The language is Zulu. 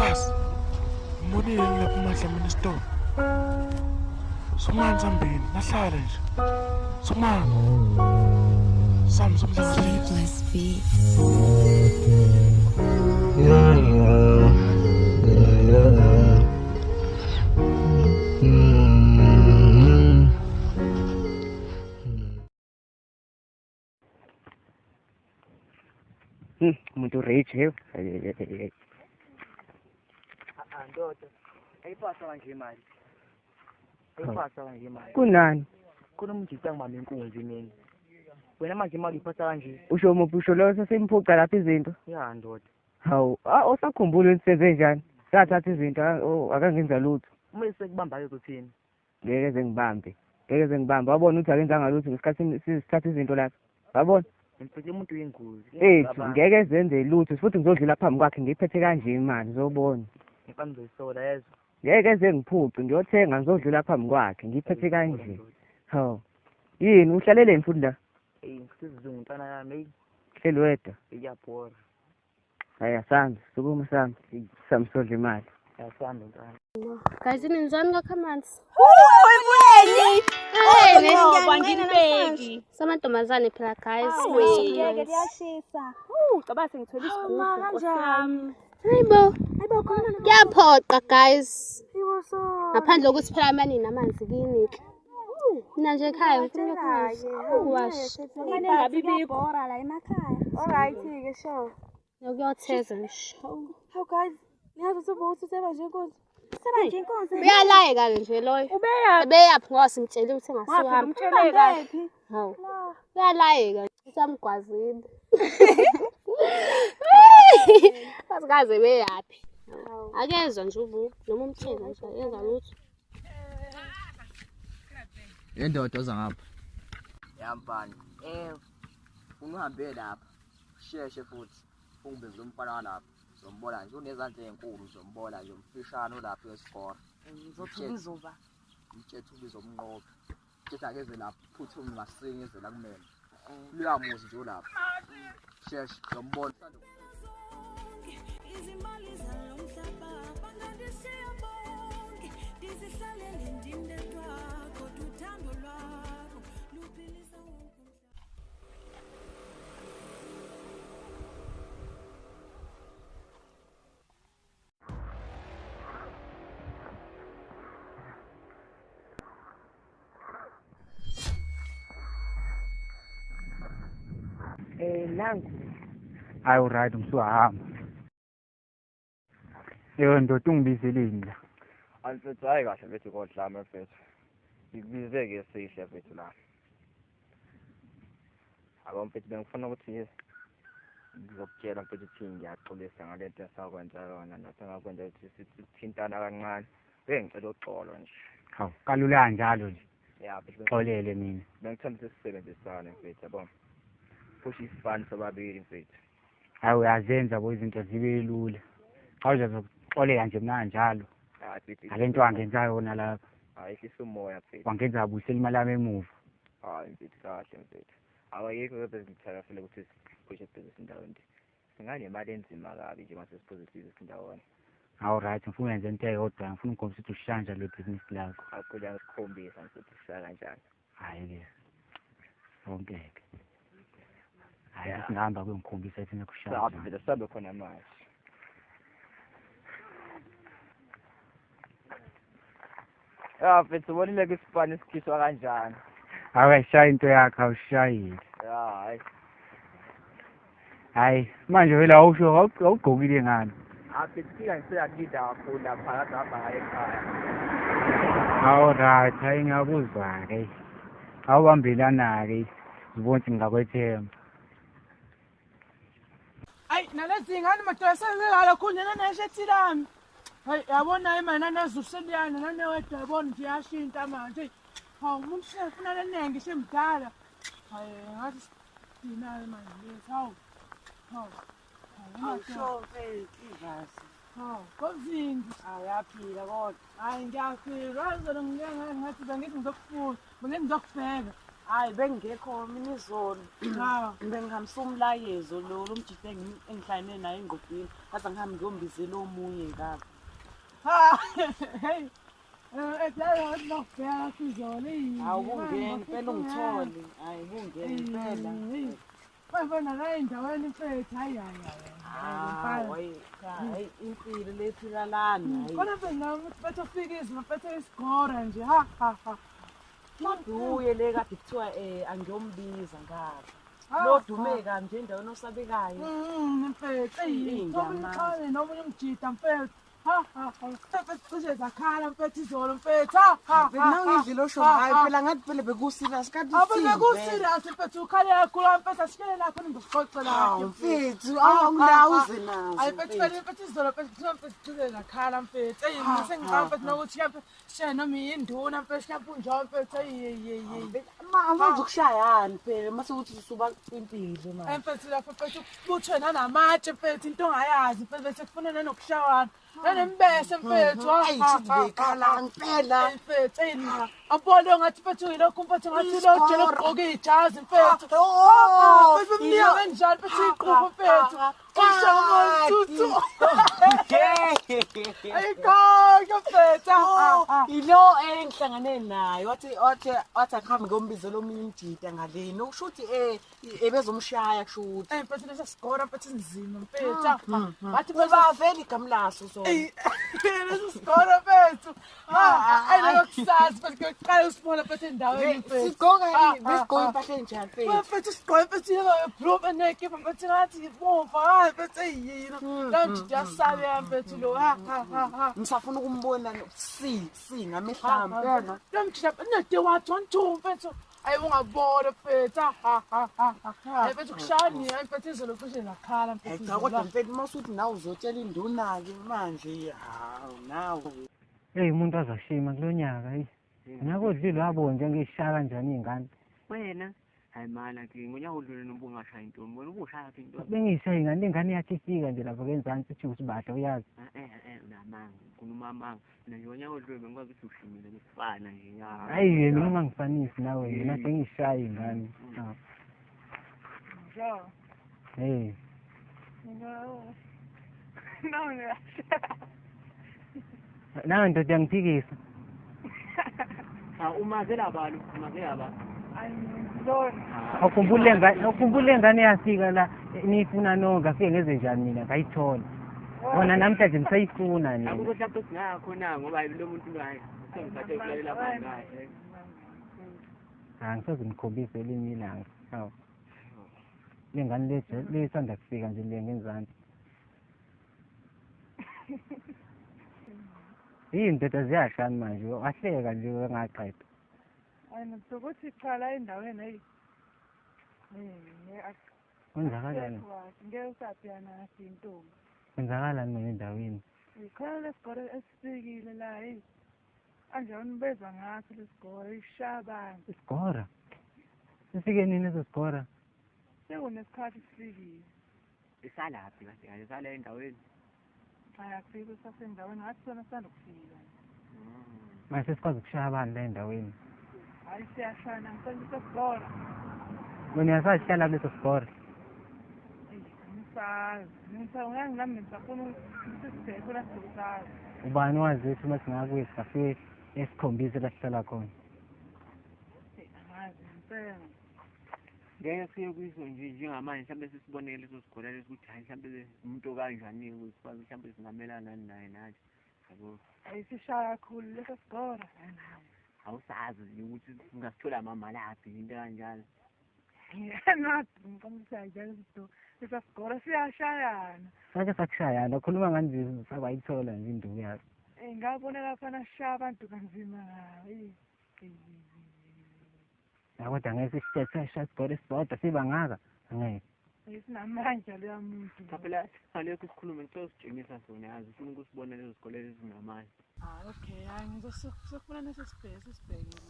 Kasi mbonile lapha uMadlamini esitolo. Sukumani sambeni, nahlala nje. Sukumani. Sami somdlalo. Sleepless Beats. Umuntu rich he. Ndoda, ayipasa kanje imali. Ayipasa kanje imali. Kunani? Khona umuntu ngibamba inkunzi mina. Wena manje imali iphatha kanje. Usho muphi usho lo sesimphuca lapha izinto? Ya ndoda. Hawu, usakhumbula ukuthi senze njani? Sathatha izinto akangenza lutho. Uma sekubamba ke kuthini? Ngeke zengibambe. Ngeke zengibambe. Wabona ukuthi akenzanga lutho ngesikhathi sisithatha izinto lapha. Wabona? Mfethu umuntu uyingozi. Ngeke zenze lutho futhi ngizodlula phambi kwakhe ngiphethe kanje imali uzobona. Ngifana ngizoyisola yezwa. Ngeke zengiphuce ngiyothenga ngizodlula phambi kwakhe ngiphethe kanje. Hawu. Yini uhlaleleni futhi la? Ey ngisizungu mntana yami ey Hleli wedwa. iyabhora. Hayi asambe, sukuma sambe. Samsodla imali. Asambe mntana. Guys, nenzani kakhamanzi? Wanginibeki. Samantombazane phela guys. Ngeke liyashisa. Cabanga sengithola isigubhu nkosi yami. Hayibo. Hayibo khona. Kuyaphoqa guys. Hayibo so. Ngaphandle kokuthi phela amani namanzi kini. Mina nje ekhaya ngifuna ukuyokha amanzi. Ngabe ibikho la emakhaya. Alright ke sure. Nokuyotheza nje. How guys, niyazi ukuthi ubuthi useba nje inkunzi. Useba nje inkunzi. Uyalayeka nje loyo. Ubeyaphi? Ebeyaphi ngoba simtshele ukuthi engasuhamba. Umtshele kahle. Hawu. Uyalayeka. Usamgwazile. Asikaze beyaphi. Akezwa nje ubu noma umtshela nje akezwa lutho. Indoda oza ngapha. Ya mfana. Uhambe lapha. Sheshe futhi. Ungibize umfana walapha. Uzombona nje unezandla ezinkulu uzombona nje umfishane olapha esikora. Ngizothuka izoba. Mtshethe ubizo umnqobi. Mtshethe akeze lapha phuthume masinye eze la kumele. Luyamuzi nje ulapha. Sheshe uzombona. Izimali zalomhlaba bangandishiya bonke ndizihlalele ndindedwa kodwa uthando lwakho luphilisa wonke umhlaba. Nangu. Hayi right ngisuhamba. Yebo ndoda ungibizeleni la. Mfethu hayi kahle mfethu kodlame mfethu. Ngikubize ke sihle mfethu la. Abo mfethu bengifuna ukuthi ngizokutshela mfethu ukuthi ngiyaxolisa ngalento esakwenza yona nasengakwenza ukuthi sithintana kancane. Bengicela uxolo nje. Hawu kalula kanjalo nje. Ya mfethu Xolele mina. bengithanda ukuthi sisebenzisane mfethu yabo. Push isifani sobabili mfethu. Hayi uyazenza bo izinto zibe lula. Xa uzoxolela nje mina kanjalo. Hayi mfethu. Ngalento wangenza yona lapha. Hayi ehlisa umoya mfethu. Wangenza abuyisela imali yami emuva. Hayi mfethu kahle mfethu. Awayekho ebezingithakasela ukuthi siphushe ibhizinisi ndawonye. Singanemali enzima kabi nje mase siphuze ibhizinisi ndawonye. Hawu right ngifuna uyenze into eyodwa ngifuna ukukhombisa ukuthi ushanja le bhizinisi lakho. Akukhona ngikukhombisa mfethu sishaya kanjani. Hayi ke. Sonke ke. Hayi singahamba kuyongikhombisa thina kushaya. Sabe mfethu sabe khona manje. Ya mfethu ubonile ke isipani sikhishwa kanjani. Awayishaya into yakho awushayile. Ya hayi. Hayi manje vele awusho awugqokile ngani. Mfethu fika ngiseyakida kakhulu lapha kade hamba ngaye ekhaya. Hawu right hayi ngiyakuzwa ke. Awubambelana ke. Ngibona ukuthi ngingakwethemba. Ayi nalezi ngane madoda sezilala khona naneshethi lami. Hayi yabona imali nanezuseliyana nanewedwa yabona nje yashintsha manje. Hawu umuntu sefuna lenengi semdala. Hayi ngathi sinayo manje lethu. Hawu. Hawu. Awusho mfethu ivasi. Hawu, komzindi. Ayaphila kodwa. Hayi ngiyafika. Ngizolo ngike ngathi bengithi ngizokufuna, bengithi ngizokubheka. Hayi bengekho mina izolo. Bengihambisa umlayezo lo lomjita engihlangene naye engqobhini. Ngaze ngihambe ngiyombizela omunye ngapha. Ha hey. Hawu kungena impela ungithole. Hayi kungena impela. Bayibona la endaweni mfethu hayi hayi hayi. Hayi impilo lephila lana. Khona phela mfethu ufika izwi mfethu isigora nje ha ha ha. Maduye le kade kuthiwa angiyombiza ngapha. Lo dume kanje endaweni osabekayo. Mfethu eyi nomunye umjita mfethu. Ha ha ha. Cishe zakhala mfethu izolo mfethu. Ha ha. Benangidlela osho hayi phela ngathi phela bekuserious kanti sini. Bekuserious mfethu ukhale kakhulu mfethu asishele la khona ngikuxoxela. Hawu mfethu awulawuze nazo. Hayi mfethu phela mfethu izolo mfethu cishe zakhala mfethu. Eyi mina sengicabanga mfethu nokuthi mfethu shaya noma yinduna mfethu mhlawumbe unjalo mfethu eyi. Ma amanzi ukushayani phela mase uthi usuba impilo manje. Mfethu lapho mfethu kubuthwe nanamatshe mfethu into ongayazi mfethu bese kufuna nanokushawana. Nembese mfethu ayithibekhala ngempela mfethu abone ngathi mfethu yilokhu mfethu ngathi lo jelo ugqoke ijazi mfethu mfethu mnika kanjani mfethu iqhubu mfethu ushawa ayikho mfethu ilo engihlangane naye wathi wathi wathi akuhambe ngombizelo omunye umjita ngaleni okusho ukuthi ebezomshaya kusho ukuthi mfethu lesa sigora mfethu inzima mfethu wathi bavela igama laso so lesa sigora mfethu ayilokusazi mfethu kuyoqala usibona mfethu endaweni mfethu sigqoka besigqoka impahla enjani mfethu mfethu sigqoka mfethu yebo nekipa mfethu ngathi ibomvu hayi mfethu eyini la mjita yasabe mfethu lo ha ha ha ngisafuna ukumbona si ngamehlambe lo mjita nede wathi 1 2 mfethu ayi ungabona mfethu ha ha ha ha mfethu kushani mfethu izolo cishe lakhala mfethu cha kodwa mfethu masuthi nawe uzotshela induna ke manje hawu nawe hey umuntu azashima kulonyaka hey nakodlile wabo nje ngishaya kanjani izingane wena hayi mana ke ngonyaka odlule noma ungashaya intombi wena ubushaya phi intombi bengishaya ingane ingane yathi ifika nje lapha kenzansi ithi usibadla uyazi unamanga ukhuluma amanga mina nje ngonyaka odlule bengikwazi ukuthi ushimile besifana nje hayi mina ungangifanisi nawe mina sengishaya ingane hey no nawe ndoda yangiphikisa umazela abantu umazela abantu Ukhumbule ngane yafika la nifuna nonke afike ngeze njani mina ngayithola wona namhlanje ngisayifuna nje akukho mhlawumbe singakho na ngoba lo muntu hayi sengithathe ukulalela abantu hayi angisoze ngikhombise elinye ilanga hawu le ngane lesanda kufika nje le ngenzansi iy'ndoda ziyashana manje wahleka nje wengaqeda Ukuthi cha la endaweni hey kwenzakalani ngeke usabhekana nathi intombi kwenzakalani mina endaweni ikhona lesigore esifikile la hey anjani bezwa ngathi lesigore ishabana isigora sifike nini leso sigora sekunesikhathi sifikile isalaphi kahle kahle sala endaweni ayafika usasendaweni ngathi sona sandukufika manje sesikwazi ukushaya abantu la endaweni hayi siyashana ngicela isigora wena uyasahlala kuleso sigora ngisazi nami ngisafuna ukuthi la sizosazi ubani wazi ukuthi uma singakuye singafike esikhombise la sihlala khona angazi ngempela ngeke siye kuyiso nje njengamanje mhlawumbe sisibonele leso sigora lesi ukuthi hayi mhlawumbe umuntu okanjani ukuthi sikwazi mhlawumbe singamelana naye nathi yabo ayisishaya kakhulu leso sigora awusazi nje ukuthi ungasithola mamalaphi into kanjalo nathi ngicela njalo leso sigora siyashayana sake sakushayana khuluma ngani sakwayithola nje induku yakho ngabona laphana shaya abantu kanzima kabi kodwa ngeke sisithethe shaya isigora esisodwa siba ngaka angeke sinamandla leya muntu cha phela alekho isikhulume ngicela usitshengisa sona yazi ufuna ukusibona lezo zikole ezinamandla okay hayi ngizosifuna leso sibheke sisibhekile.